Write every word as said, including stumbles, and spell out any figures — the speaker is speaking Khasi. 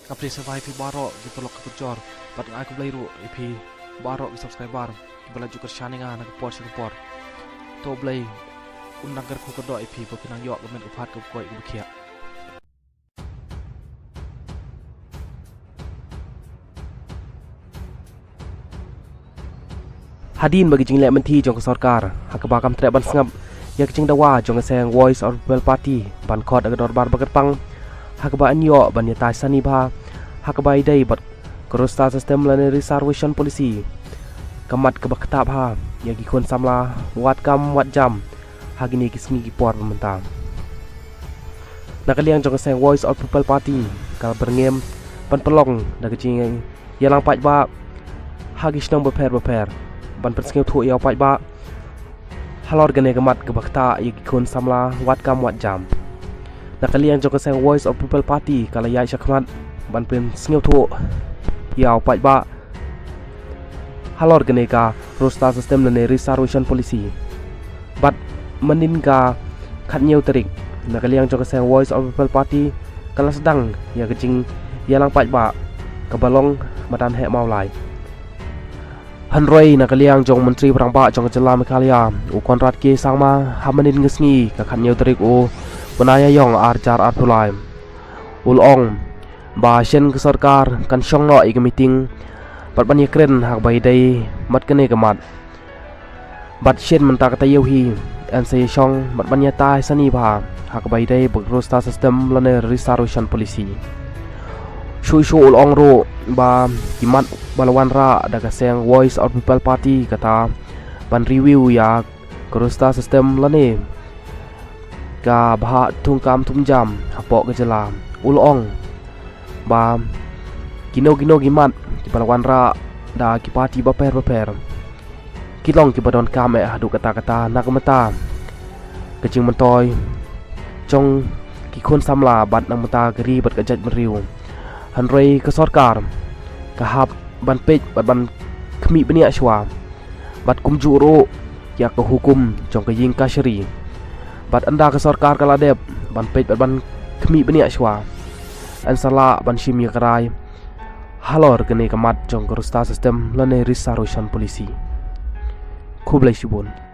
Ka phi sngewbha ïa phi baroh ki paralok ki parajor bad nga ai khublei ruh ïa phi baroh ki subscriber kiba la ju kyrshan ïa nga na ka por sha ka por. To Blei un nang kyrkhu kyrdoh ïa phi ba phin nang ïoh ka met ka phad kaba koit kaba khiah. Hadien ba ka jingleh mynthi jong ka sorkar ha kaba kam treh ban sngap ïa ka jingdawa jong ka seng Voice of People Party ban khot da ka dorbar ba kyrpang ha kaba yn ïoh ban ïatai sani bha ha kaba ïadei bad ka roster system lane reservation policy, ka mat kaba ktah bha ïa ki khun samla wat kam wat jam ha kine ki sngi ki por ba mynta. Na ka liang jong ka seng Voice of People Party ka la byrngem ban pynlong da ka jingïalang paidbah ha ki shnong bapher bapher ban pynsngewthuh ïa u paidbah halor kane ka mat kaba ktah ïa ki khun samla wat kam wat jam. Na ka liang jong ka seng Voice of People Party ka la ïaid shakhmat ban pynsngewthuh ïa u paidbah halor kane ka roster system lane reservation policy. Bad mynnin ka khatñiew tarik, na ka liang jong ka seng Voice of People Party ka la sdang ïa ka jingïalang paidbah kaba long madan heh Mawlai. Hynrei na ka liang jong u Myntri ba rangbah jong ka jylla Meghalaya, u Conrad K Sangma, ha mynnin ka sngi ka khatñiew tarik u bnai Ïaïong arhajar arphew lai, u la ong ba shen ka sorkar kan shong noh ïa ka meeting bad ban ïakren ha kaba ïadei bad kane ka mat. Bad shen mynta ka taïew hi yn sa ïashong bad ban ïatai sani bha ha kaba ïadei bad ka roster system lane reservation policy. Shuh shuh u la ong ruh ba ki mat ba la wanrah da ka seng Voice of People Party kata ban review ïa ka roster system lane ka bhah thungkam thumjam hapoh ka jylla. U la ong ba kino kino ki mat kiba la wanrah da ki party bapher bapher ki long kiba donkam eh haduh katta katta na ka bynta ka jingmyntoi jong ki khun samla bad na ka bynta ka ri bad ka jaitbynriew. Hynrei ka sorkar ka hap ban peit bad ban khmih bniah shuwa bad kumjuh ruh ïa ka hukum jong ka ïing kashari. Bad ynda ka sorkar ka la dep ban peit bad ban khmih bniah shuwa, yn sa lah ban shim ïa ka rai halor kane ka mat jong ka roster system lane reservation policy. Khublei shibun.